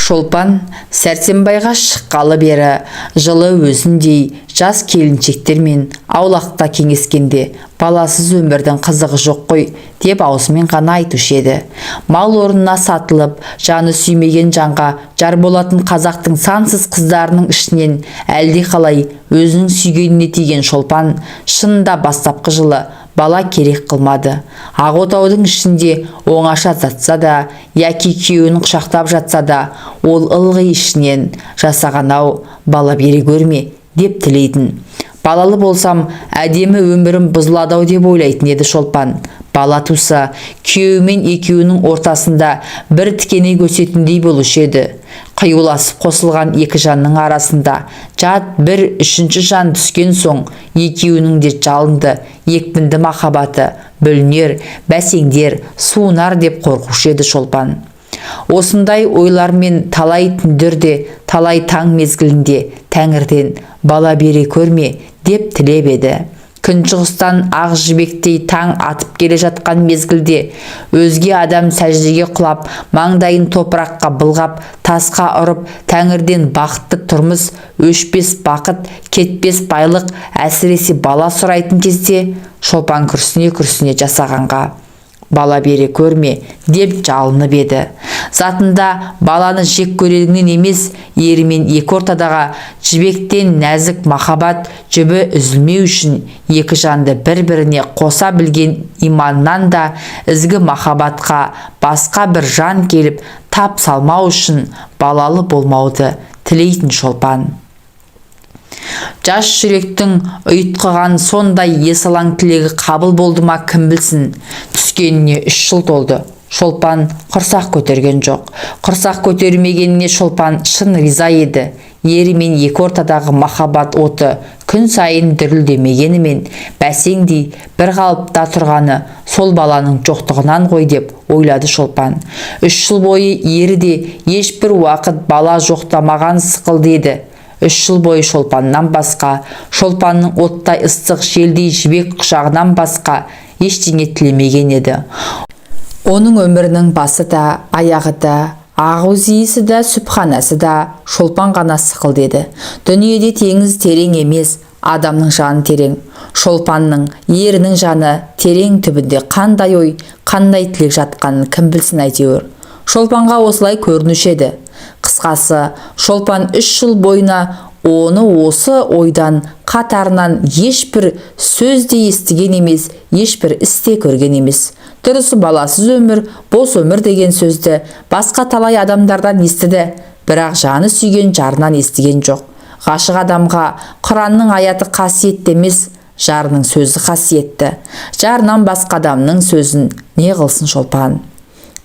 Шолпан Сәрсенбайға шыққалы бері жылы өзіндей жас келіншектермен аулақта кеңескенде, «Баласыз өмірдің қызығы жоқ қой», – деп аузымен ғана айтушы еді. Мал орнына сатылып, жаны сүймеген жанға жар болатын қазақтың сансыз қыздарының ішінен әлдеқалай өзінің сүйгеніне тиген Шолпан шынында бастапқы жылы бала керек қылмады. Ақ отаудың ішінде оңаша жатса да яки күйеуін құшақтап жатса да, ол ылғи ішінен «Жасаған-ау, бала бере көрме» деп тілейтін. «Балалы болсам, әдемі өмірім бұзылады-ау» деп ойлайтын еді Шолпан. Бала туса, күйеуімен екеуінің ортасында бір тікенек өсетіндей болушы еді. Қиюласып қосылған екі жанның арасында жат бір үшінші жан түскен соң, екеуінің де жалынды, екпінді махаббаты бүлінер, бәсеңдер, суынар деп қорқушы еді Шолпан. Осындай ойлармен талай түндерде, талай таң мезгілінде тәңірден «Бала бере көрме» деп тілеп еді. Күншығыстан ақ жібектей таң атып келе жатқан мезгілде өзге адам сәждеге құлап, маңдайын топыраққа былғап, тасқа ұрып, тәңірден бақытты тұрмыс, өшпес бақыт, кетпес байлық, әсіресе бала сұрайтын кезде, Шолпан күрсіне-күрсіне «Жасағанға бала бере көрме» деп жалынып еді. Затында баланы жек көргенінен емес, ерімен екі ортадағы жібектен нәзік махаббат жібі үзілмеу үшін, екі жанды бір-біріне қоса білген иманнан да ізгі махаббатқа басқа бір жан келіп тап салмау үшін балалы болмауды тілейтін Шолпан. Жас жүректің ұйтқыған сондай есалаң тілегі қабыл болды ма, кім білсін. Түскеніне 3 жыл толды. Шолпан құрсақ көтерген жоқ. Құрсақ көтермегеніне Шолпан шын риза еді. Ері мен екі ортадағы махаббат оты күн сайын дүрілдемегенімен, бәсеңдей бір қалыпта тұрғаны сол баланың жоқтығынан ғой деп ойлады Шолпан. 3 жыл бойы ері де ешбір уақыт бала жоқтамаған сықылды еді. 3 жыл бойы Шолпаннан басқа, Шолпанның оттай ыстық, желдей жібек құшағынан басқа ештеңе тілемеген еді. Оның өмірінің басы да, аяғы да, ақ иісі да, сүбханасы да Шолпан ғана сықылды еді. Дүниеде теңіз терең емес, адамның жаны терең. Шолпанның, ерінің жаны терең түбінде қандай ой, қандай тілек жатқанын кім білсін? Әйтеуір, Шолпанға осылай көрінуші еді. Қысқасы, Шолпан 3 жыл бойына оны осы ойдан қатарынан ешбір сөз де естіген емес, ешбір іс те көрген емес. Дұрысы, «баласыз өмір – бос өмір» деген сөзді басқа талай адамдардан естіді, бірақ жаны сүйген жарынан естіген жоқ. Ғашық адамға Құранның аяты қасиетті емес, жарының сөзі қасиетті. Жарынан басқа адамның сөзін не қылсын Шолпан?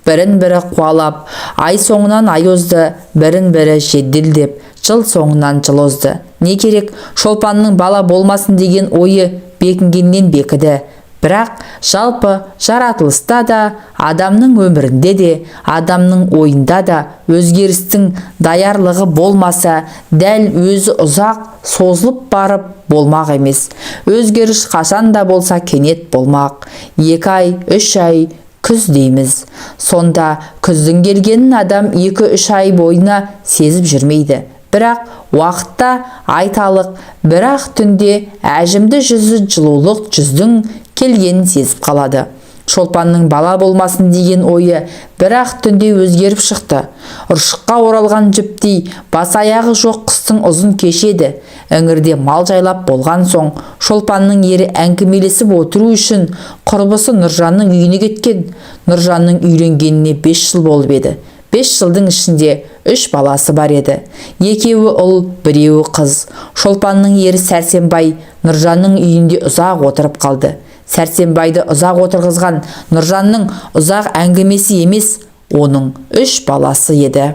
Бірін бірі қуалап, ай соңынан ай озды, бірін бірі жеделдеп, жыл соңынан жыл озды. Не керек, Шолпанның бала болмасын деген ойы бекінгеннен бекіді. Бірақ жалпы жаратылыста да, адамның өмірінде де, адамның ойында да өзгерістің даярлығы болмаса, дәл өзі ұзақ созылып барып болмақ емес. Өзгеріс қашан да болса кенет болмақ. 2 ай, 3 ай күз дейміз. Сонда күздің келгенін адам 2-3 ай бойына сезіп жүрмейді. Бірақ уақытта айталық, бірақ түнде әжімді жүзі жылулық жүздің келгенін сезіп қалады. Шолпанның бала болмасын деген ойы бірақ түнде өзгеріп шықты. Ұршыққа оралған жіптей бас аяғы жоқ қыстың ұзын кеші еді. Іңірде мал жайлап болған соң, Шолпанның ері әңгімелесіп отыру үшін құрбысы Нұржанның үйіне кеткен. Нұржанның үйленгеніне 5 жыл болып еді. 5 жылдың ішінде үш баласы бар еді: екеуі ұл, біреуі қыз. Шолпанның ері Сәрсенбай Нұржанның үйінде ұзақ отырып қалды. Сәрсенбайды ұзақ отырғызған Нұржанның ұзақ әңгімесі емес, оның үш баласы еді.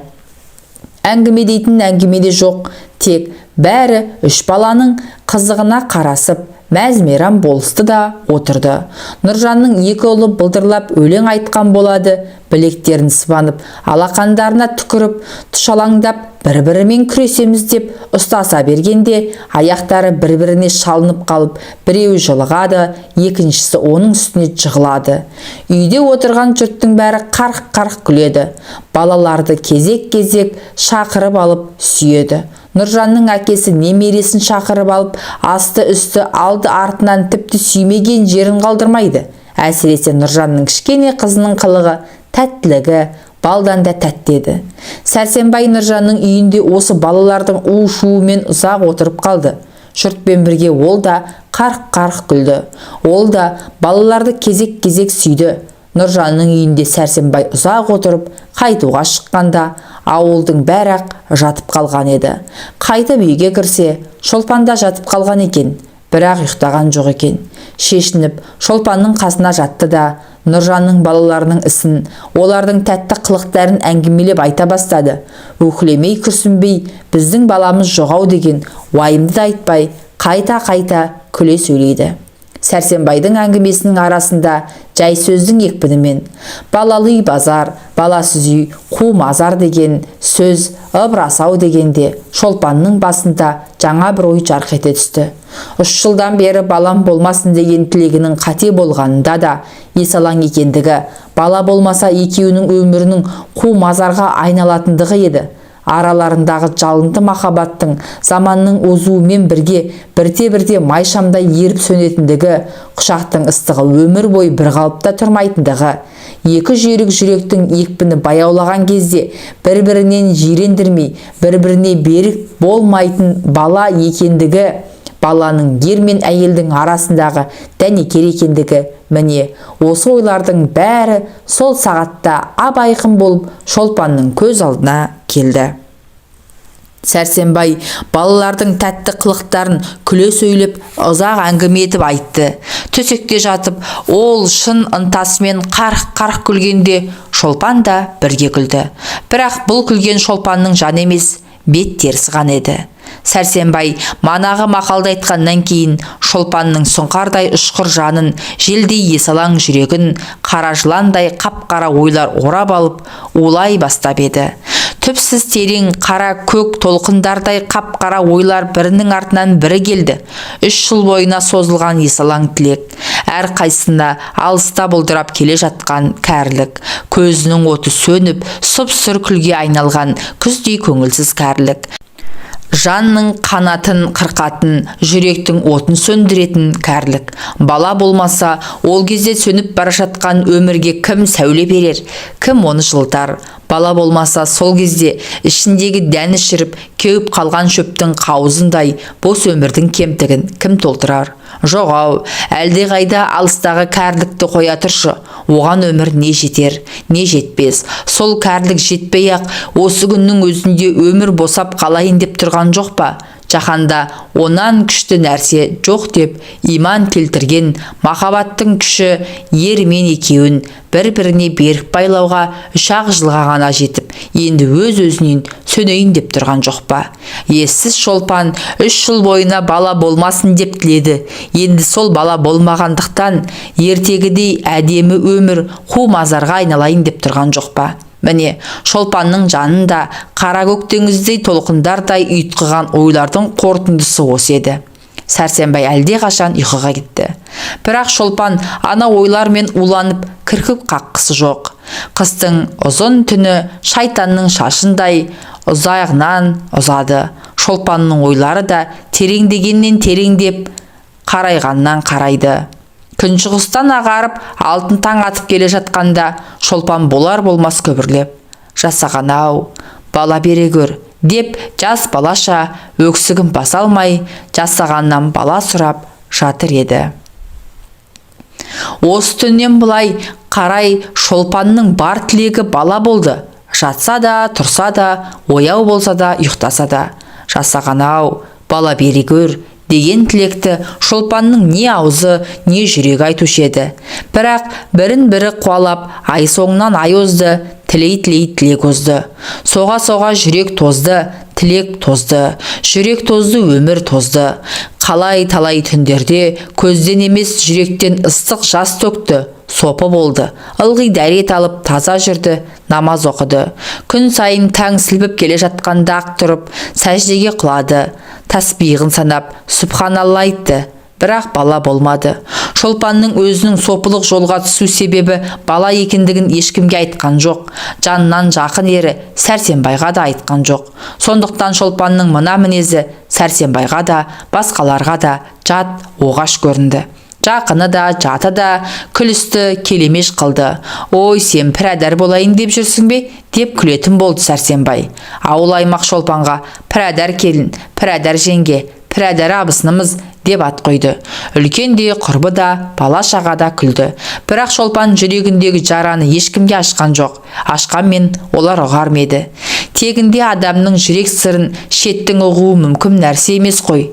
Әңгіме дейтін әңгіме де жоқ, тек бәрі үш баланың қызығына қарасып Мәз-мейрам болысты да отырды. Нұржанның екі ұлы былдырлап өлең айтқан болады, білектерін сыбанып, алақандарына түкіріп, тұшалаңдап, бір-бірімен күресеміз деп ұстаса бергенде, аяқтары бір-біріне шалынып қалып, біреуі жылығады, екіншісі оның үстіне жығылады. Үйде отырған жұрттың бәрі қарқ-қарқ күледі. Балаларды кезек-кезек шақырып алып сүйеді. Нұржанның әкесі немересін шақырып алып, асты-үсті, алды-артынан тіпті сүймеген жерін қалдырмайды. Әсіресе Нұржанның кішкене қызының қылығы, тәттілігі балдан да тәтті еді. Сәрсенбай Нұржанның үйінде осы балалардың у-шуымен ұзақ отырып қалды. Жұртпен бірге ол да қарқ-қарқ күлді. Ол да балаларды кезек-кезек сүйді. Нұржанның үйінде Сәрсенбай ұзақ отырып, қайтуға шыққанда ауылдың бәрі-ақ жатып қалған еді. Қайтып үйге кірсе, Шолпан да жатып қалған екен, бірақ ұйықтаған жоқ екен. Шешініп, Шолпанның қасына жатты да, Нұржанның балаларының ісін, олардың тәтті қылықтарын әңгімелеп айта бастады. Өкілемей күрсінбей, біздің баламыз жоғау деген уайымды да айтпай, қайта-қайта күле сөйлейді. Сәрсенбайдың әңгімесінің арасында жай сөздің екпінімен балалы үй базар, баласыз үй қу мазар деген сөз ыбырасау дегенде Шолпанның басында жаңа бір ой жарқ ете түсті. 3 жылдан бері балам болмасын деген тілегінің қате болғанында да есалаң екендігі, бала болмаса екеуінің өмірінің қу мазарға айналатындығы еді. Араларындағы жалынды махаббаттың заманның озуымен бірге бірте-бірте май шамдай еріп сөнетіндігі, құшақтың ыстығы өмір бойы бір қалыпта тұрмайтындығы, екі жүйрік жүректің екпіні баяулаған кезде бір-бірінен жирендірмей, бір-біріне берік болмайтын бала екендігі, баланың ер мен әйелдің арасындағы дәнекер екендігі, міне осы ойлардың бәрі сол сағатта ап-айқын болып Шолпанның көз алдына келді. Сәрсенбай балалардың тәтті қылықтарын күле сөйлеп, ұзақ әңгіме етіп айтты. Төсекте жатып, ол шын ынтасымен қарқ-қарқ күлгенде Шолпан да бірге күлді. Бірақ бұл күлген Шолпанның жаны емес, бет терісі ғана еді. Сәрсенбай манағы мақалды айтқаннан кейін Шолпанның сұңқардай ұшқыр жанын, желдей есалаң жүрегін қара жыландай қап-қара ойлар орап алып, улай бастап еді. Түпсіз терең қара көк толқындардай қап-қара ойлар бірінің артынан бірі келді. 3 жыл бойына созылған есалаң тілек, әр қайсысына алыста бұлдырап келе жатқан кәрілік, көзінің оты сөніп, сұп-сұр күлге айналған күздей көңілсіз кәрілік, жанның қанатын қырқатын, жүректің отын сөндіретін кәрілік. Бала болмаса, ол кезде сөніп бара жатқан өмірге кім сәуле берер, кім оны жылытар? Бала болмаса, сол кезде ішіндегі дәні шіріп, кеуіп қалған шөптің қауызындай бос өмірдің кемтігін кім толтырар? Жоқ ау, әлде қайда алыстағы кәрілікті қоя тұршы, оған өмір не жетер, не жетпес. Сол кәрілік жетпей-ақ, осы күннің өзінде өмір босап қалайын деп тұрған жоқ па? Жаһанда онан күшті нәрсе жоқ деп иман келтірген махаббаттың күші ер мен екеуін бір-біріне берік байлауға 3-ақ жылға ғана жетіп, енді өз-өзінен сөнейін деп тұрған жоқ па? Ессіз Шолпан 3 жыл бойына бала болмасын деп тіледі. Енді сол бала болмағандықтан ертегідей әдемі өмір қу мазарға айналайын деп тұрған жоқ па? Міне, Шолпанның жанында қара көк теңіздей толқындардай ұйтқыған ойлардың қорытындысы осы еді. Сәрсенбай әлде қашан ұйқыға кетті. Бірақ Шолпан ана ойлармен уланып кірпік қаққысы жоқ. Қыстың ұзын түні шайтанның шашындай ұзағынан ұзады. Шолпанның ойлары да тереңдегеннен тереңдеп, қарайғаннан қарайды. Күншығыстан ағарып, алтын таң атып келе жатқанда Шолпан болар болмас күбірлеп, жасаған ау, бала бере көр, деп жас балаша өксігін баса алмай, жасағаннан бала сұрап жатыр еді. Осы түннен былай қарай Шолпанның бар тілегі бала болды. Жатса да, тұрса да, ояу болса да, ұйықтаса да, жасаған ау, бала бере көр деген тілекті Шолпанның не аузы, не жүрегі айтушы еді. Бірақ бірін-бірі қуалап, ай соңынан ай озды, тілей-тілей тілек озды. Соға-соға жүрек тозды, Тілек тозды, жүрек тозды, өмір тозды. Қалай талай түндерде көзден емес, жүректен ыстық жас төкті. Сопы болды. Ылғи дәрет алып таза жүрді, намаз оқыды. Күн сайын таң сілпіп келе жатқанда ақ тұрып, сәждеге құлады. Тәсбиғын санап, Сүбханалла айтты. Бірақ бала болмады. Шолпанның өзінің сопылық жолға түсу себебі бала екендігін ешкімге айтқан жоқ. Жанынан жақын ері Сәрсенбайға да айтқан жоқ. Сондықтан Шолпанның мына мінезі Сәрсенбайға да, басқаларға да жат, оғаш көрінді. Жақыны да, жаты да күлісті, келемеж қылды. «Ой, сен пірәдәр болайын деп жүрсің бе?» деп күлетін болды Сәрсенбай. Ауыл аймақ Шолпанға пірәдәр келін, пірәдәр жеңге, пірәдәр абысынымыз деп ат қойды. Үлкен де, құрбы да, бала шаға да күлді. Бірақ Шолпан жүрегіндегі жараны ешкімге ашқан жоқ. Ашқанмен олар ұғар ма еді? Тегінде адамның жүрек сырын шеттің ұғуы мүмкін нәрсе емес қой.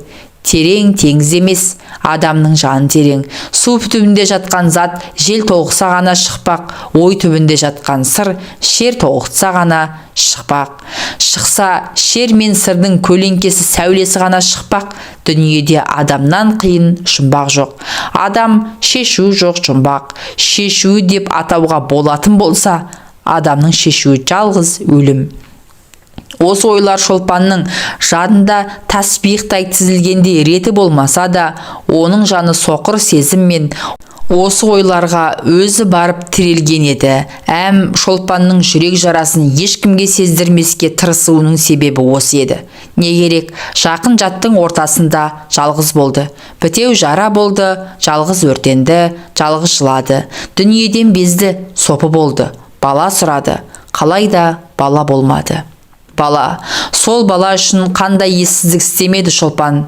Терең теңіз емес, адамның жаны терең. Су түбінде жатқан зат жел толқыса ғана шықпақ, ой түбінде жатқан сыр шер толқытса ғана шықпақ. Шықса, шер мен сырдың көлеңкесі, сәулесі ғана шықпақ. Дүниеде адамнан қиын жұмбақ жоқ. Адам шешуі жоқ жұмбақ. Шешуі деп атауға болатын болса, адамның шешуі жалғыз өлім. Осы ойлар Шолпанның жадында тәсбихтай тізілгенде реті болмаса да, оның жаны соқыр сезіммен осы ойларға өзі барып тірелген еді. Әм Шолпанның жүрек жарасын ешкімге сездірмеске тырысуының себебі осы еді. Не керек, жақын жаттың ортасында жалғыз болды. Бітеу жара болды, жалғыз өртенді, жалғыз жылады. Дүниеден безді, сопы болды. Бала сұрады, қалай да бала болмады. Бала, сол бала үшін қандай ессіздік істемеді Шолпан.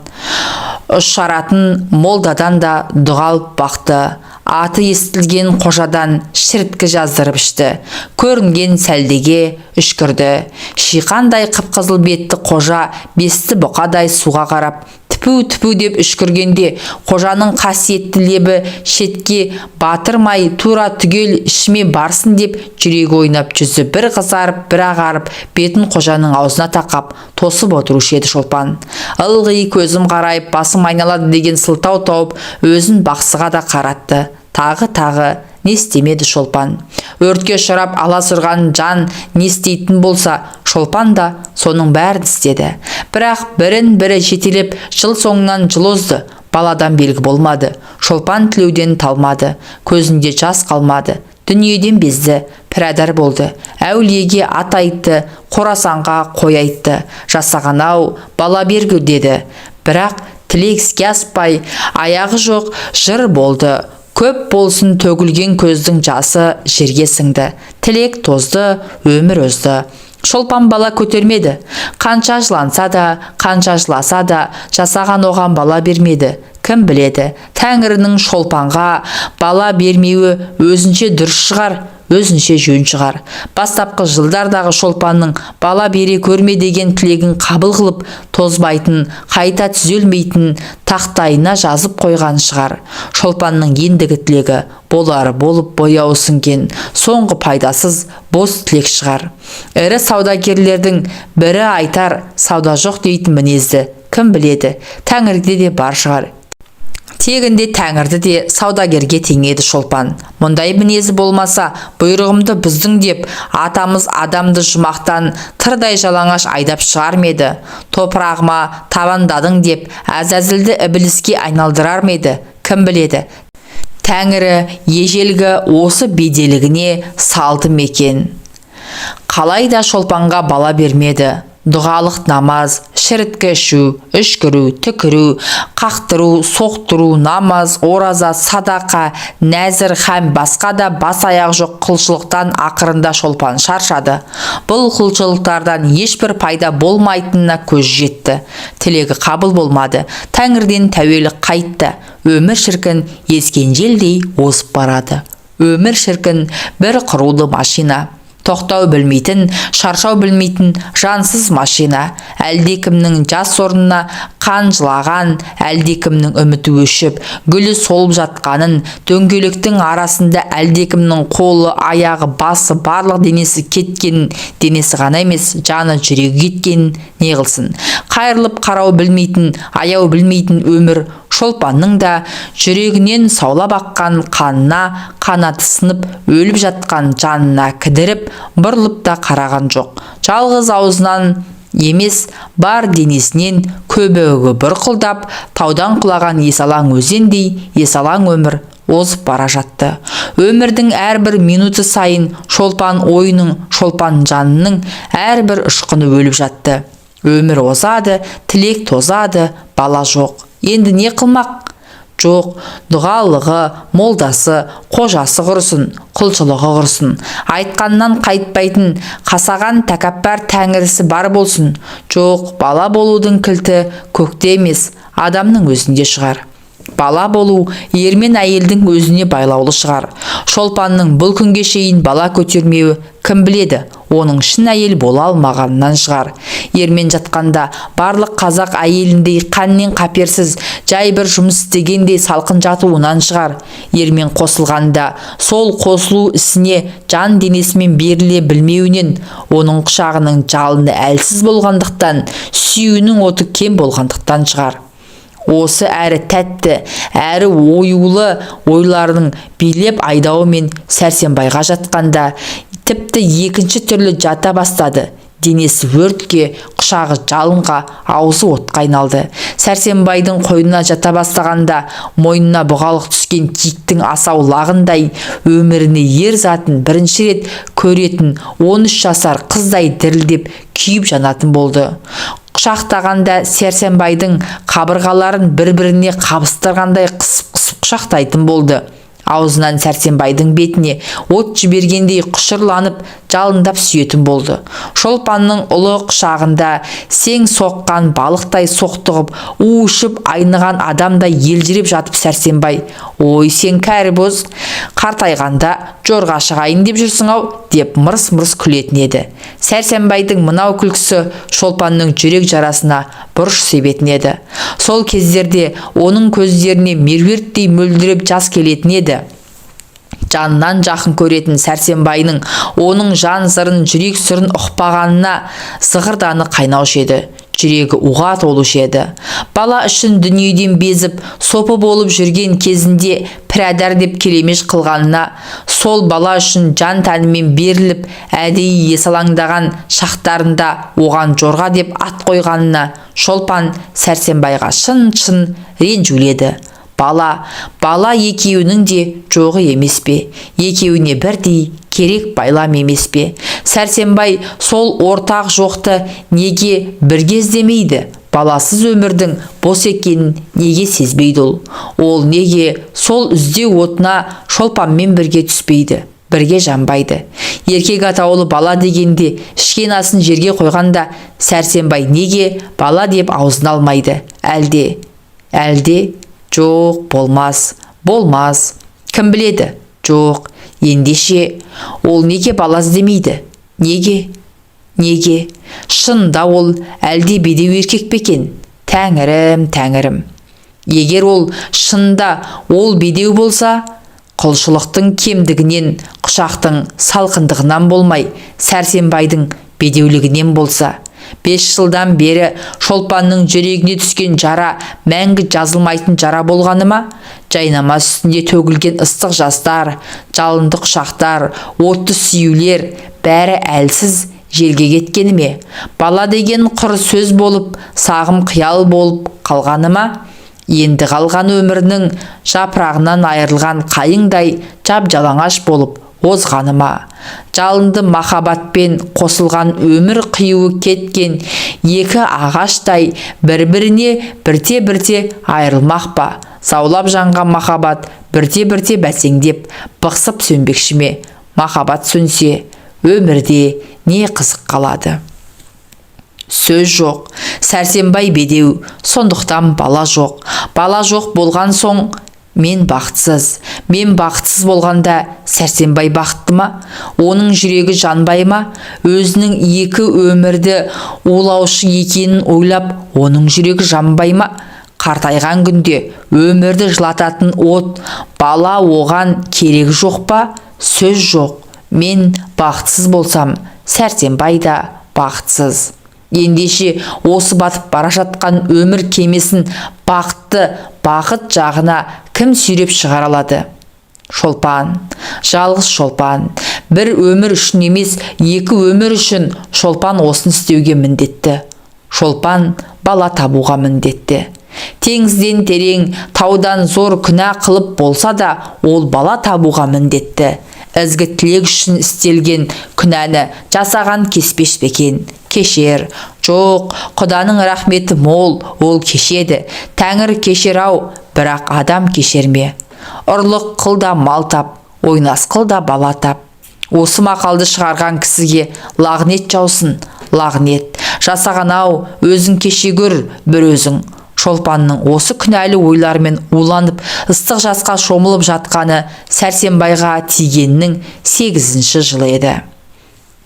Ұшаратын молдадан да дұға алып бақты. Аты естілген қожадан шірткі жаздырып ішті. Көрінген сәлдеге үшкірді. Шиқандай қып-қызыл бетті қожа бесті бұқадай суға қарап, тіпу-тіпу деп үшкіргенде, қожаның қасиетті лебі шетке батырмай тура түгел ішіме барсын деп жүрегі ойнап, жүзі бір қызарып, бір ағарып, бетін қожаның аузына тақап, тосып отырушы еді Шолпан. Ылғи көзім қарайып, басым айналады деген сылтау тауып, өзін бақсыға да қаратты. Тағы-тағы не істемеді Шолпан. Өртке ұшырап аласұрған жан не істейтін болса, Шолпан да соның бәрін істеді. Бірақ бірін бірі жетелеп, жыл соңынан жыл озды, баладан белгі болмады. Шолпан тілеуден талмады, көзінде жас қалмады. Дүниеден безді, пірәдар болды. Әулиеге ат айтты, Қорасанға қой айтты. Жасаған ау, бала бергі деді. Бірақ тілек іске аспай, аяғы жоқ жыр болды. Көп болсын төгілген көздің жасы жерге сіңді. Тілек тозды, өмір озды. Шолпан бала көтермеді. Қанша жыланса да, қанша жыласа да, жасаған оған бала бермеді. Кім біледі, Тәңірінің Шолпанға бала бермеуі өзінше дұрыс шығар, өзінше жөн шығар. Бастапқы жылдардағы Шолпанның бала бере көрме деген тілегін қабыл қылып, тозбайтын, қайта түзелмейтін тақтайына жазып қойған шығар. Шолпанның ендігі тілегі болары болып бояуы сіңген соңғы пайдасыз бос тілек шығар. Ірі саудагерлердің бірі айтар сауда жоқ дейтін мінезді кім біледі, Тәңірде де бар шығар. Тегінде Тәңірді де саудагерге теңеді Шолпан. Мұндай мінезі болмаса, бұйрығымды бұздың деп атамыз адамды жұмақтан тырдай жалаңаш айдап шығар ма еді? Топырағыма табандадың деп Әзәзілді ібіліске айналдырар ма еді? Кім біледі? Тәңірі ежелгі осы беделігіне салды ма екен? Қалай да Шолпанға бала бермеді. Дұғалық намаз, шіріткі ішу, үшкіру, түкіру, қақтыру, соқтыру, намаз, ораза, садақа, нәзір һәм басқа да бас аяғы жоқ құлшылықтан ақырында Шолпан шаршады. Бұл құлшылықтардан ешбір пайда болмайтынына көз жетті. Тілегі қабыл болмады. Тәңірден тәуелі қайтты. Өмір шіркін ескен желдей озып барады. Өмір шіркін бір құрулы машина. Тоқтау білмейтін, шаршау білмейтін жансыз машина. Әлдекімнің жас орнына қан жылаған, әлдекімнің үміті өшіп, гүлі солып жатқанын, дөңгелектің арасында әлдекімнің қолы, аяғы, басы, барлық денесі кеткенін, денесі ғана емес, жаны, жүрегі кеткенін не қылсын? Қайырылып қарау білмейтін, аяу білмейтін өмір Шолпанның да жүрегінен саулап аққан қанына, қанаты сынып өліп жатқан жанына кідіріп, бұрылып та қараған жоқ. Жалғыз аузынан емес, бар денесінен көбігі бұрқылдап, таудан құлаған есалаң өзендей есалаң өмір озып бара жатты. Өмірдің әрбір минуты сайын Шолпан ойының, Шолпан жанының әрбір ұшқыны өліп жатты. Өмір озады, тілек тозады, бала жоқ. Енді не қылмақ? Жоқ, дұғалығы, молдасы, қожасы құрысын, құлшылығы құрысын. Айтқаннан қайтпайтын, қасаған тәкаппар тәңірісі бар болсын. Жоқ, бала болудың кілті көкте емес, адамның өзінде шығар. Бала болу ер мен әйелдің өзіне байлаулы шығар. Шолпанның бұл күнге шейін бала көтермеуі, кім біледі, оның шын әйел бола алмағанынан шығар. Ермен жатқанда барлық қазақ әйеліндей қаннен қаперсіз, жай бір жұмыс істегендей салқын жатуынан шығар. Ермен қосылғанда сол қосылу ісіне жан денесімен беріле білмеуінен, оның құшағының жалыны әлсіз болғандықтан, сүюінің оты кем болғандықтан шығар. Осы әрі тәтті, әрі оюлы ойларының билеп айдауымен Сәрсенбайға жатқанда тіпті екінші түрлі жата бастады. Денесі өртке, құшағы жалынға, аузы отқа айналды. Сәрсенбайдың қойнына жата бастағанда мойнына бұғалық түскен киіктің асау лағындай, өміріне ер затын бірінші рет көретін 13 жасар қыздай дірілдеп күйіп жанатын болды. Құшақтағанда Сәрсенбайдың қабырғаларын бір-біріне қабыстырғандай қысып-қысып құшақтайтын болды. Аузынан Сәрсенбайдың бетіне от жібергендей құшырланып, жалындап сүйетін болды. Шолпанның ұлы құшағында сең соққан балықтай соқтығып, у ішіп айныған адамдай елжіреп жатып Сәрсенбай: «Ой, сен кәрі боз, қартайғанда жорға шығайын деп жүрсің-ау», деп мырс-мырс күлетін еді. Сәрсенбайдың мынау күлкісі Шолпанның жүрек жарасына бұрыш себетін еді. Сол кездерде оның көздеріне меруерттей мөлдіреп жас келетін еді. Жанынан жақын көретін Сәрсенбайының оның жан сырын, жүрек сырын ұқпағанына зығырданы қайнаушы еді, жүрегі уға толушы еді. Бала үшін дүниеден безіп, сопы болып жүрген кезінде пірәдар деп келемеж қылғанына, сол бала үшін жан тәнімен беріліп, әдейі есалаңдаған шақтарында оған жорға деп ат қойғанына Шолпан Сәрсенбайға шын-шын ренжуледі. Бала, бала екеуінің де жоғы емес пе? Екеуіне бірдей керек байлам емес пе? Сәрсенбай сол ортақ жоқты неге бірге іздемейді? Баласыз өмірдің бос екенін неге сезбейді ол? Ол неге сол іздеу отына Шолпанмен бірге түспейді, бірге жанбайды? Еркек атаулы бала дегенде ішкен асын жерге қойғанда Сәрсенбай неге бала деп аузын алмайды? Әлде, әлде жоқ, болмас, болмас. Кім біледі? Жоқ, ендеше ол неге бала іздемейді? Неге? Неге? Шынында ол әлде бедеу еркек пе екен? Тәңірім, тәңірім. Егер ол шынында ол бедеу болса, құлшылықтың кемдігінен, құшақтың салқындығынан болмай, Сәрсенбайдың бедеулігінен болса, 5 жылдан бері Шолпанның жүрегіне түскен жара мәңгі жазылмайтын жара болғаны ма? Жайнамаз үстінде төгілген ыстық жастар, жалынды құшақтар, отты сүюлер бәрі әлсіз желге кеткені ме? Бала деген құр сөз болып, сағым қиял болып қалғаны ма? Енді қалған өмірінің жапырағынан айырылған қайыңдай жап-жалаңаш болып озғаны ма? Жалынды махаббатпен қосылған өмір қиюы кеткен екі ағаштай бір-біріне бірте-бірте айырылмақ па? Заулап жанған махаббат бірте-бірте бәсеңдеп, бықсып сөнбекші ме? Махаббат сөнсе, өмірде не қызық қалады? Сөз жоқ, Сәрсенбай бедеу, сондықтан бала жоқ. Бала жоқ болған соң Мен бақытсыз. Мен бақытсыз болғанда Сәрсенбай бақытты ма? Оның жүрегі жанбай ма? Өзінің екі өмірді улаушы екенін ойлап, оның жүрегі жанбай ма? Қартайған күнде өмірді жылататын от бала оған керегі жоқ па? Сөз жоқ. Мен бақытсыз болсам, Сәрсенбай да бақытсыз. Ендеше осы батып бара жатқан өмір кемесін бақытты бақыт жағына кім сүйреп шығара алады? Шолпан, жалғыз Шолпан. Бір өмір үшін емес, екі өмір үшін Шолпан осыны істеуге міндетті. Шолпан бала табуға міндетті. Теңізден терең, таудан зор күнә қылып болса да, ол бала табуға міндетті. Ізгі тілек үшін істелген күнәні жасаған кеспеш пе екен? Кешер. Жоқ, Құданың рахметі мол, ол кешеді. Тәңір кешер ау, бірақ адам кешер ме? Ұрлық қыл да мал тап, ойнас қыл да бала тап. Осы мақалды шығарған кісіге лағнет жаусын, лағнет. Жасаған ау, өзің кеше көр, бір өзің. Шолпанның осы күнәлі ойлармен уланып, ыстық жасқа шомылып жатқаны Сәрсенбайға тигеннің 8-ші жылы еді.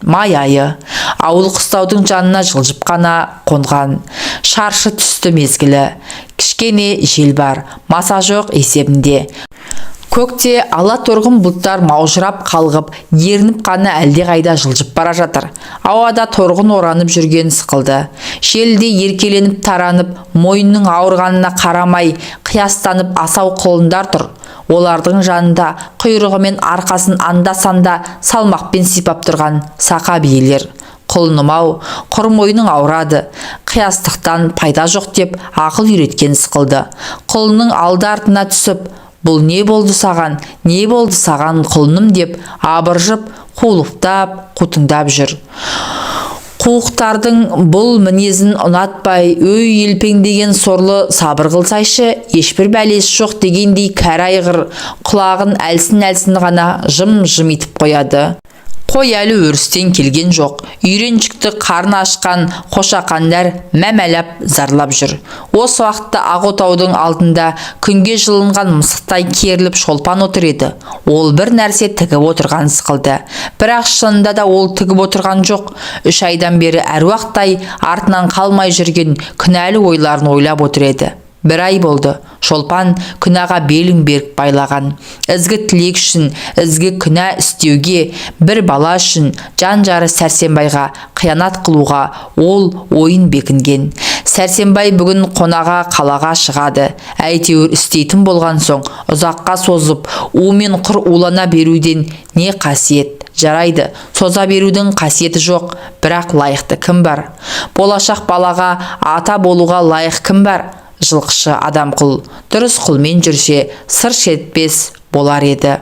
Май айы. Ауыл қыстаудың жанына жылжып қана қонған. Шаршы түсті мезгілі. Кішкене жел бар, маса жоқ есебінде. Көкте ала торғын бұлттар маужырап қалғып, ерініп қана әлдеқайда жылжып бара жатыр. Ауада торғын оранып жүрген сықылды. Желде еркеленіп таранып, мойнының ауырғанына қарамай, қиястанып асау құлындар тұр. Олардың жанында құйрығы мен арқасын анда-санда салмақпен сипап тұрған сақа биелер. Құлыным-ау, құр мойның ауырады, қиястықтан пайда жоқ деп ақыл үйреткен сықылды. Құлынның алды-артына түсіп, бұл не болды саған, не болды саған құлыным деп абыржып, қулықтап, қутыңдап жүр. Қуықтардың бұл мінезін ұнатпай, өй елпеңдеген сорлы сабыр қылсайшы, ешбір бәлесі жоқ дегендей кәрі айғыр құлағын әлсін-әлсін ғана жым-жым етіп қояды. Қой әлі өрістен келген жоқ. Үйреншікті қарны ашқан қошақандар мәмәлап зарлап жүр. Осы уақытта ақ отаудың алдында күнге жылынған мысықтай керіліп Шолпан отыр еді. Ол бір нәрсе тігіп отырған сықылды. Бірақ шынында да ол тігіп отырған жоқ. 3 айдан бері әруақтай артынан қалмай жүрген күнәлі ойларын ойлап отыр еді. 1 ай болды. Шолпан күнәға белін берік байлаған. Ізгі тілек үшін, ізгі күнә істеуге, бір бала үшін жан жары Сәрсенбайға қиянат қылуға ол ойын бекінген. Сәрсенбай бүгін қонаға қалаға шығады. Әйтеуір істейтін болған соң ұзаққа созып, умен құр улана беруден не қасиет? Жарайды, соза берудің қасиеті жоқ, бірақ лайықты кім бар? Болашақ балаға ата болуға лайық кім бар? Жылқышы адам құл, дұрыс құлмен жүрсе, сыр шертпес болар еді.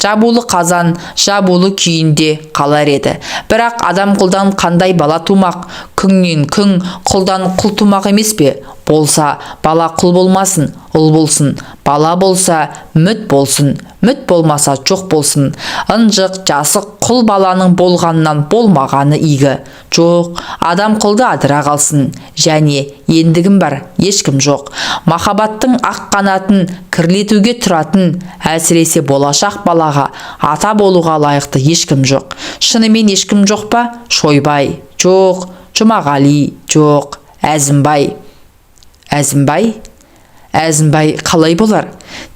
Жабулы қазан, жабулы күйінде қалар еді. Бірақ адам құлдан қандай бала тумақ? Күңнен күң, құлдан құл тумақ емес пе? Болса, бала құл болмасын, ұл болсын. Бала болса, мүт болсын. Мүт болмаса, жоқ болсын. Ынжық, жасық құл баланың болғаннан болмағаны игі. Жоқ, адам құлды адыра қалсын. Және ендігім бар, ешкім жоқ. Махаббаттың ақ қанатын кірлетуге тұратын, әсіресе болашақ балаға ата болуға лайықты ешкім жоқ. Шынымен ешкім жоқ па? Шойбай, жоқ. Жұмағали, жоқ. Әзімбай. Әзімбай? Әзімбай қалай болар?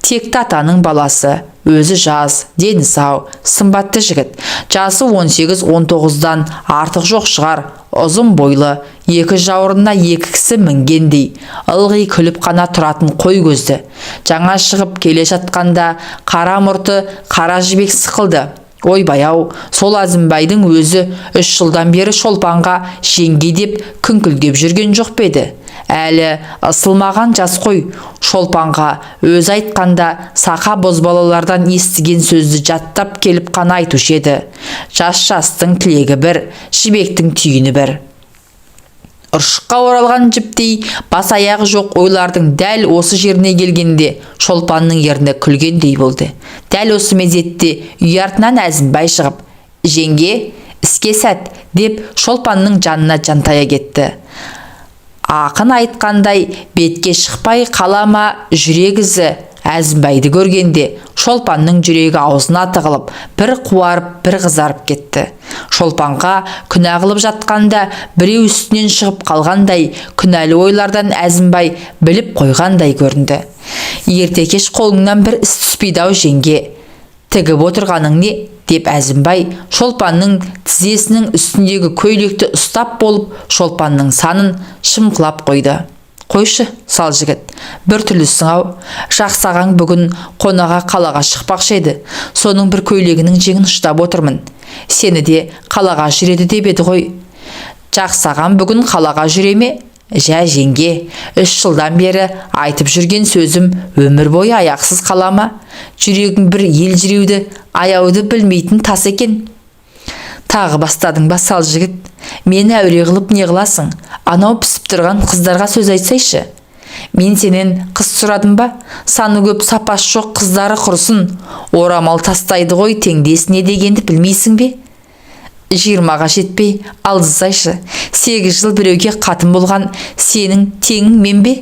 Текті атаның баласы, өзі жас, дені сау, сымбатты жігіт. Жасы 18-19-дан артық жоқ шығар, ұзын бойлы, екі жауырынына екі кісі мінгендей, ылғи күліп қана тұратын қой көзді. Жаңа шығып келе жатқанда қара мұрты қара жібек сықылды. Ойбай-ау, сол Әзімбайдың өзі 3 жылдан бері Шолпанға жеңге деп күңкілдеп жүрген жоқ па еді? Әлі ысылмаған жас қой. Шолпанға өзі айтқанда сақа бозбалалардан естіген сөзді жаттап келіп қана айтушы еді. Жас жастың тілегі бір, жібектің түйіні бір. Ұршыққа оралған жіптей бас аяғы жоқ ойлардың дәл осы жеріне келгенде Шолпанның ерні күлгендей болды. Дәл осы мезетте үй артынан Әзімбай шығып, «Жеңге, іске сәт» деп Шолпанның жанына жантая кетті. Ақын айтқандай, бетке шықпай қалама жүрек ізі, Әзімбайды көргенде Шолпанның жүрегі аузына тығылып, бір қуарып, бір қызарып кетті. Шолпанға күнә қылып жатқанда біреу үстінен шығып қалғандай, күнәлі ойлардан Әзімбай біліп қойғандай көрінді. Ерте кеш қолыңнан бір іс түспейді-ау, жеңге. Тігіп отырғаның не? Деп Әзімбай Шолпанның тізесінің үстіндегі көйлекті ұстап болып, Шолпанның санын шымқылап қойды. Қойшы, сал жігіт, бір түрлісің-ау. Жақсы ағаң бүгін қонаға қалаға шықпақшы еді. Соның бір көйлегінің жеңін ұштап отырмын. Сені де қалаға жүреді деп еді ғой. Жақсы ағам бүгін қалаға жүре ме? Жә, жеңге, 3 жылдан бері айтып жүрген сөзім өмір бойы аяқсыз қала ма? Жүрегің бір елжіреуді, аяуды білмейтін тас екен. Тағы бастадың ба, сал жігіт? Мені әуре қылып не қыласың? Анау пісіп тұрған қыздарға сөз айтсайшы. Мен сенен қыз сұрадым ба? Саны көп, сапасы жоқ қыздары құрысын. Орамал тастайды ғой теңдесіне дегенді білмейсің бе? 20-ға жетпей алдызсайшы. 8 жыл біреуге қатын болған сенің теңің мен бе?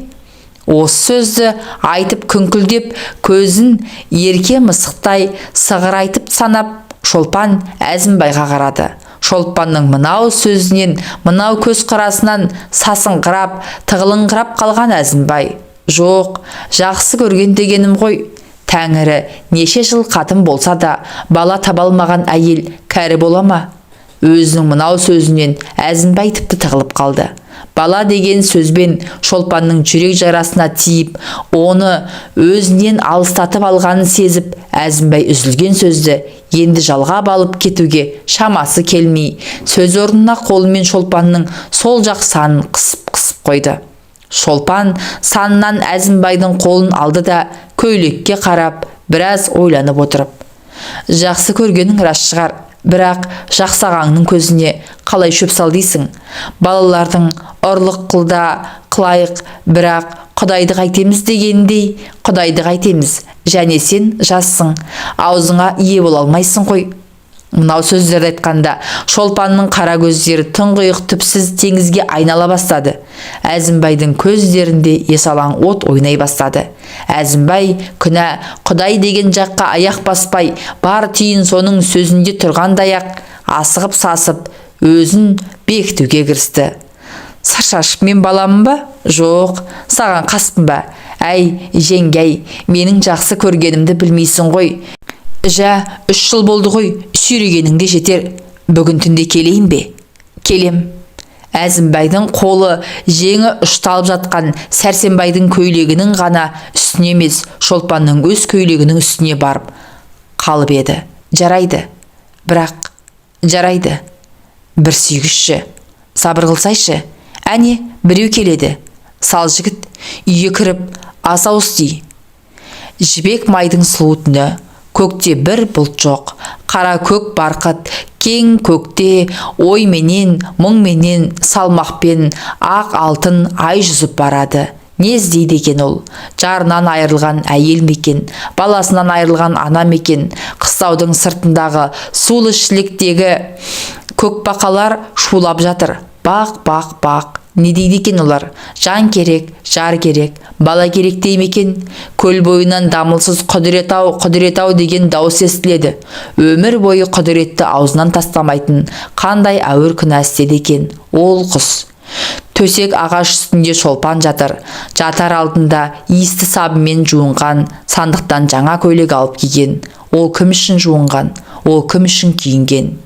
Осы сөзді айтып күңкілдеп, көзін ерке мысықтай сығырайтып санап, Шолпан Әзімбайға қарады. Шолпанның мынау сөзінен, мынау көз қарасынан сасыңқырап, тығылыңқырап қалған Әзімбай: "Жоқ, жақсы көрген дегенім ғой. Тәңірі, неше жыл қатын болса да бала таба алмаған әйел кәрі бола ма?" Өзінің мынау сөзінен Әзімбай тіпті тығылып қалды. Бала деген сөзбен Шолпанның жүрек жарасына тиіп, оны өзінен алыстатып алғанын сезіп, Әзімбай үзілген сөзді енді жалғап алып кетуге шамасы келмей, сөз орнына қолымен Шолпанның сол жақ санын қысып-қысып қойды. Шолпан санынан Әзімбайдың қолын алды да, көйлекке қарап, біраз ойланып отырып: "Жақсы көргенің рас шығар, бірақ жақсы ағаңның көзіне қалай шөп сал дейсің? Балалардың ұрлық қылда қылайық, бірақ Құдайды қайтеміз дегендей, Құдайды қайтеміз. Және сен жассың, аузыңа ие бола алмайсың ғой." Мынау сөздерді айтқанда Шолпанның қара көздері тұңғиық түпсіз теңізге айнала бастады. Әзімбайдың көздерінде есалаң от ойнай бастады. Әзімбай күнә, Құдай деген жаққа аяқ баспай, бар түйін соның сөзінде тұрғандай-ақ асығып сасып өзін бекітуге кірісті. "Сыр шашып мен баламын ба? Жоқ, саған қаспын ба? Әй, жеңгей, менің жақсы көргенімді білмейсің ғой. Жә, 3 жыл болды ғой, сүйрегенің де жетер. Бүгін түнде келейін бе?" "Келем." Әзімбайдың қолы жеңі ұшталып жатқан Сәрсенбайдың көйлегінің ғана үстіне емес, Шолпанның өз көйлегінің үстіне барып қалып еді. "Жарайды, бірақ жарайды. Бір сүйгізші, сабыр қылсайшы. Әне, біреу келеді. Сал жігіт, үйге кіріп ас ауыз ти." Жібек майдың сұлу түні. Көкте бір бұлт жоқ. Қара көк барқыт, кең көкте ойменен, мұңменен, салмақпен ақ алтын ай жүзіп барады. Не іздейді екен ол? Жарынан айырылған әйел ме екен, баласынан айырылған ана ма екен? Қыстаудың сыртындағы сулы шіліктегі көкбақалар шулап жатыр. Бақ, бақ, бақ. Не дейді екен олар? Жан керек, жар керек, бала керек дей ме екен? Көл бойынан дамылсыз "Құдірет ау, құдірет ау" деген дауыс естіледі. Өмір бойы құдіретті аузынан тастамайтын қандай ауыр күнә істеді екен ол құс? Төсек ағаш үстінде Шолпан жатыр. Жатар алдында иісті сабынмен жуынған, сандықтан жаңа көйлек алып киген. Ол кім үшін жуынған? Ол кім үшін киінген?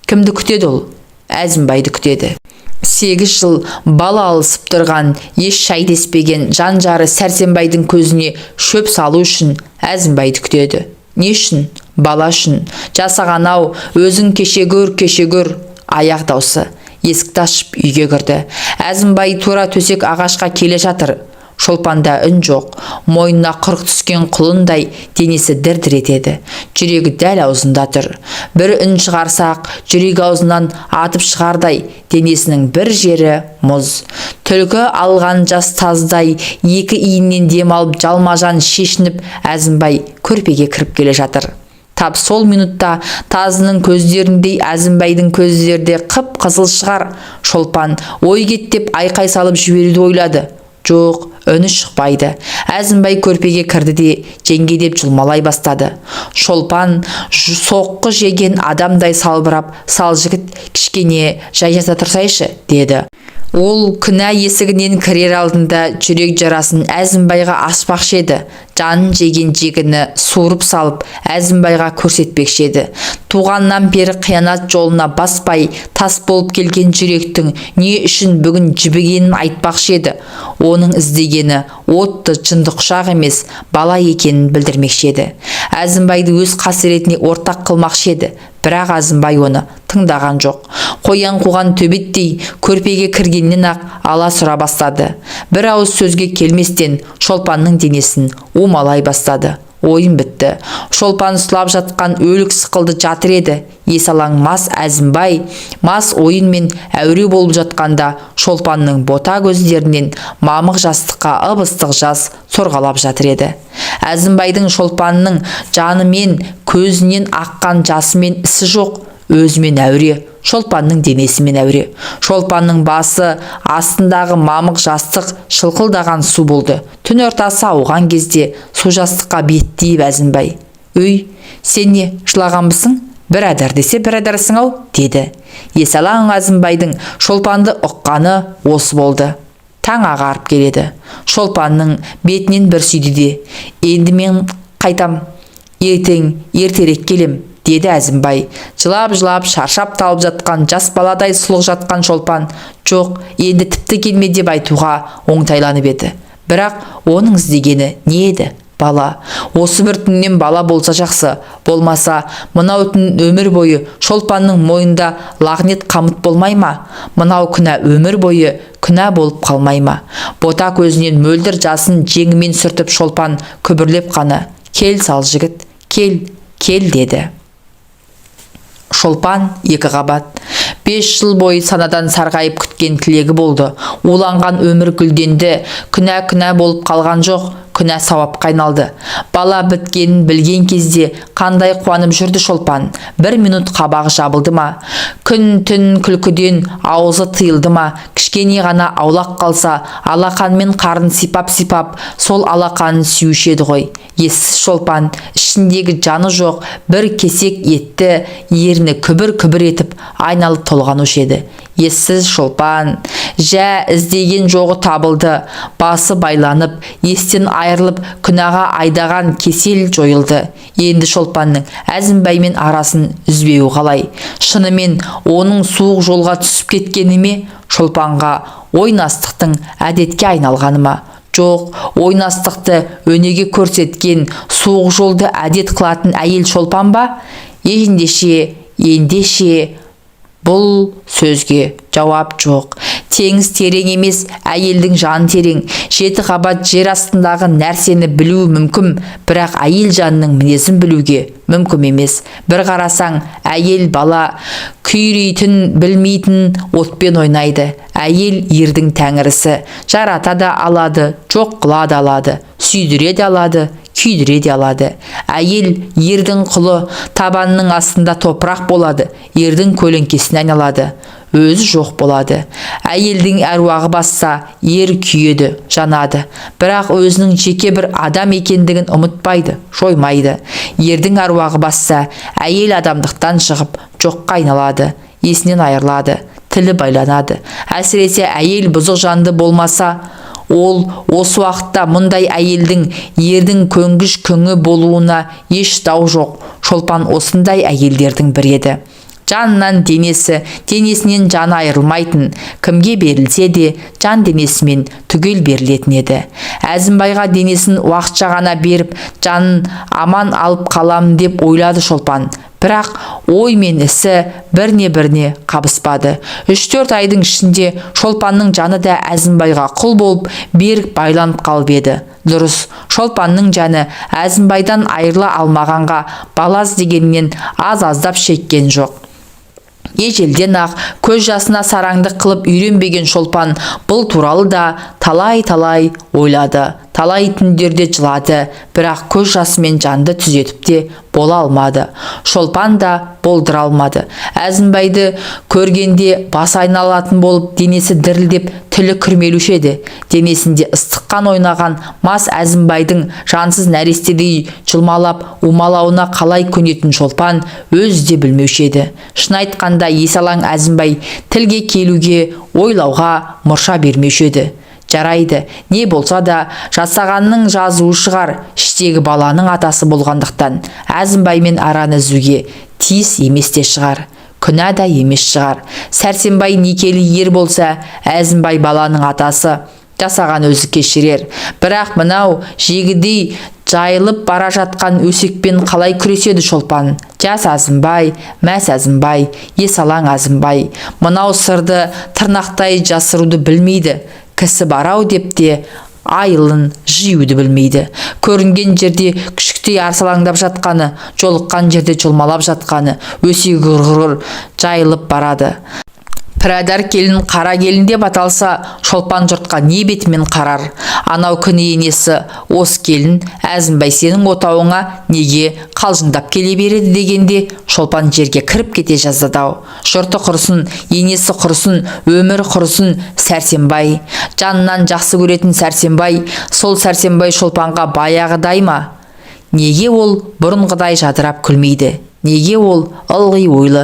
Кімді күтеді ол? Әзімбайды күтеді. 8 жыл бала алысып тұрған, еш шай деспеген жан жары Сәрсенбайдың көзіне шөп салу үшін Әзімбайды күтеді. Не үшін? Бала үшін. Жасаған ау, өзің кеше көр, кеше көр. Аяқ даусы. Есікті ашып үйге кірді. Әзімбай тура төсек ағашқа келе жатыр. Шолпанда үн жоқ. Мойнына құрық түскен құлындай денесі дір-дір етеді. Жүрегі дәл аузында тұр. Бір үн шығарсақ, жүрегі аузынан атып шығардай, денесінің бір жері мұз. Түлкі алған жас таздай екі иіннен дем алып, жалма-жан шешініп Әзімбай көрпеге кіріп келе жатыр. Тап сол минутта тазының көздеріндей Әзімбайдың көздері де қып-қызыл шығар. Шолпан ой кет деп айқай салып жіберуді ойлады. Жоқ, үні шықпайды. Әзімбай көрпеге кірді де, жеңге деп жұлмалай бастады. Шолпан соққы жеген адамдай салбырап, сал жігіт, кішкене жай жата тұрсайшы, деді. Ол күнә есігінен кірер алдында жүрек жарасын Әзімбайға ашпақшы еді. Жанын жеген жегіні суырып салып Әзімбайға көрсетпекші еді. Туғаннан бері қиянат жолына баспай тас болып келген жүректің не үшін бүгін жібігенін айтпақшы еді. Оның іздегені отты жынды құшақ емес, бала екенін білдірмекші еді. Әзімбайды өз қасіретіне ортақ қылмақшы еді. Бірақ Әзімбай оны тыңдаған жоқ. Қоян қуған төбеттей көрпеге кіргеннен ақ ала сұра бастады. Бір ауыз сөзге келместен Шолпанның денесін омалай бастады. Ойын бітті. Шолпан сұлап жатқан өлік сықылды жатыр еді. Есалаң мас Әзімбай мас ойынмен әуре болып жатқанда Шолпанның бота көздерінен мамық жастыққа ып-ыстық жас сорғалап жатыр еді. Әзімбайдың Шолпанның жанымен, көзінен аққан жасымен ісі жоқ, өзімен әуре, Шолпанның денесімен әуре. Шолпанның басы астындағы мамық жастық шылқылдаған су болды. Түн ортасы ауған кезде су жастыққа беттейіп Әзімбай: "Өй, сен не жылағанбысың? Бір әдар десе бір әдарсың ау", деді. Есалаң Әзімбайдың Шолпанды ұққаны осы болды. Таң ағарып келеді. Шолпанның бетінен бір сүйді де, "Енді мен қайтам, ертең ертерек келем", деді Әзімбай. Жылап-жылап шаршап талып жатқан жас баладай сұлық жатқан Шолпан жоқ, енді тіпті келме деп айтуға оңтайланып еді. Бірақ оның іздегені не еді? Бала. Осы бір түннен бала болса жақсы, болмаса мынау түн өмір бойы Шолпанның мойнында лағнет қамыт болмай ма? Мынау күнә өмір бойы күнә болып қалмай ма? Бота көзінен мөлдір жасын жеңімен сүртіп Шолпан күбірлеп қана: "Кел, сал жігіт, кел, кел", деді. Шолпан екі қабат. 5 жыл бойы санадан сарғайып күткен тілегі болды. Уланған өмір гүлденді, күнә күнә болып қалған жоқ, күнә сауапқа айналды. Бала біткенін білген кезде қандай қуанып жүрді Шолпан. Бір минут қабағы жабылды ма? Күн түн күлкіден аузы тыйылды ма? Кішкене ғана аулақ қалса, алақанмен қарын сипап-сипап, сол алақанын сүюші еді ғой. Ессіз Шолпан ішіндегі жаны жоқ бір кесек етті ерні күбір-күбір етіп айналып толғанушы еді. Ессіз Шолпан, жә, іздеген жоғы табылды. Басы байланып, естен айырылып, күнәға айдаған кесел жойылды. Енді Шолпанның Әзімбаймен арасын үзбеуі қалай? Шынымен оның суық жолға түсіп кеткені ме? Шолпанға ойнастықтың әдетке айналғаны ма? Жоқ, ойнастықты өнеге көрсеткен, суық жолды әдет қылатын әйел Шолпан ба? Ендеше, ендеше бұл сөзге жауап жоқ. Теңіз терең емес, әйелдің жаны терең. 7 қабат жер астындағы нәрсені білу мүмкін, бірақ әйел жанының мінезін білуге мүмкін емес. Бір қарасаң, әйел бала күйрейтін білмейтін отпен ойнайды. Әйел ердің тәңірісі. Жарата да алады, жоқ қыла да алады, сүйдіре де алады, күйдіре де алады. Әйел ердің құлы, табанның астында топырақ болады, ердің көлеңкесіне айналады, өзі жоқ болады. Әйелдің әруағы басса, ер күйеді, жанады. Бірақ өзінің жеке бір адам екендігін ұмытпайды, жоймайды. Ердің әруағы басса, әйел адамдықтан шығып, жоққа айналады, есінен айырылады, тілі байланады. Әсіресе әйел бұзық жанды болмаса, ол осы уақытта мұндай әйелдің ердің көнгіш күңі болуына еш дау жоқ. Шолпан осындай әйелдердің бірі еді. Жанынан денесі, денесінен жаны айырылмайтын, кімге берілсе де жан денесімен түгел берілетін еді. Әзімбайға денесін уақытша ғана беріп, жанын аман алып қаламын деп ойлады Шолпан. Бірақ ой мен ісі біріне-біріне қабыспады. 3-4 айдың ішінде Шолпанның жаны да Әзімбайға құл болып берік байланып қалып еді. Дұрыс, Шолпанның жаны Әзімбайдан айырыла алмағанға бала іздегеннен аз-аздап шеккен жоқ. Ежелден ақ көз жасына сараңдық қылып үйренбеген Шолпан бұл туралы да талай-талай ойлады, талай түндерде жылады, бірақ көз жасымен жанды түзетіп те Бола алмады. Шолпан да болдыра алмады. Әзімбайды көргенде басы айналатын болып, денесі дірілдеп, тілі күрмелуші еді. Денесінде ыстық қан ойнаған мас Әзімбайдың жансыз нәрестедей жұлмалап, умалауына қалай көнетін Шолпан өзі де білмеуші еді. Шын айтқанда, есалаң Әзімбай тілге келуге, ойлауға мұрша бермеуші еді. Жарайды, не болса да жасағанның жазуы шығар. Іштегі баланың атасы болғандықтан, Әзімбаймен араны үзуге тиіс емес те шығар, күнә да емес шығар. Сәрсенбай некелі ер болса, Әзімбай баланың атасы, жасаған өзі кешірер. Бірақ мынау жегідей жайылып бара жатқан өсекпен қалай күреседі Шолпан? Жас Әзімбай, мәс Әзімбай, есалаң Әзімбай мынау сырды тырнақтай жасыруды білмейді. Кісі бар-ау деп те айылын жиюды білмейді. Көрінген жерде күшіктей арсалаңдап жатқаны, жолыққан жерде жұлмалап жатқаны, өсегі құрғыр жайылып барады. Пірадар келін, қара келін деп аталса, Шолпан жұртқа не бетімен қарар? Анау күні енесі: «Осы келін Әзімбай сенің отауыңа неге қалжыңдап келе береді?» – дегенде, Шолпан жерге кіріп кете жаздады-ау. Жұрты құрысын, енесі құрысын, өмірі құрысын. Сәрсенбай, жанынан жақсы көретін Сәрсенбай, сол Сәрсенбай Шолпанға баяғыдай ма? Неге ол бұрынғыдай жадырап күлмейді? Неге ол ылғи ойлы?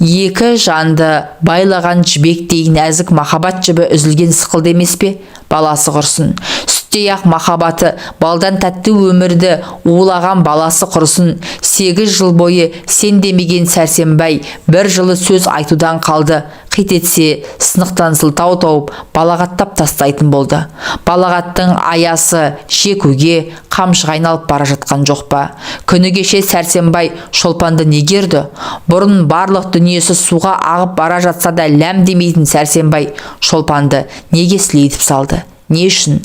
Екі жанды байлаған жібектей нәзік махаббат жібі үзілген сықылды емес пе? Баласы құрсын, сүттей ақ махаббаты, балдан тәтті өмірді улаған баласы құрысын. 8 жыл бойы сен демеген Сәрсенбай бір жылы сөз айтудан қалды. Қит етсе, сынықтан сылтау тауып, балағаттап тастайтын болды. Балағаттың аясы жекуге қамшыға айналып бара жатқан жоқ па? Күні кеше Сәрсенбай Шолпанды неге ұрды? Бұрын барлық дүниесі суға ағып бара жатса да ләм демейтін Сәрсенбай Шолпанды неге сілейтіп салды? Не үшін?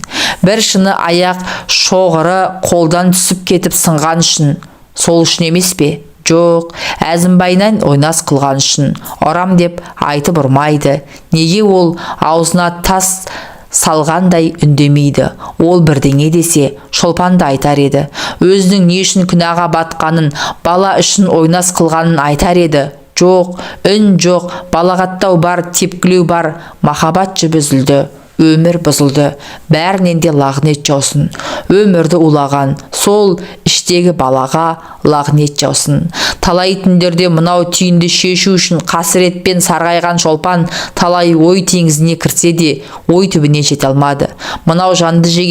Бір шыны аяқ шоғыры қолдан түсіп кетіп сынған үшін, сол үшін емес пе? Жоқ, Әзімбайынан ойнас қылған үшін. Ұрам деп айтып ұрмайды. Неге ол аузына тас салғандай үндемейді? Ол бірдеңе десе, Шолпан да айтар еді. Өзінің не үшін күнәға батқанын, бала үшін ойнас қылғанын айтар еді. Жоқ, үн жоқ, балағаттау бар, тепкілеу бар. Махаббат жібі үзілді, өмір бұзылды. Бәрінен де лағнет жаусын. Өмірді улаған сол іштегі балаға лағнет жаусын. Талай түндерде мынау түйінді шешу үшін қасіретпен сарғайған Шолпан талай ой теңізіне кірсе де, ой түбіне жете алмады. Мынау жанды жеген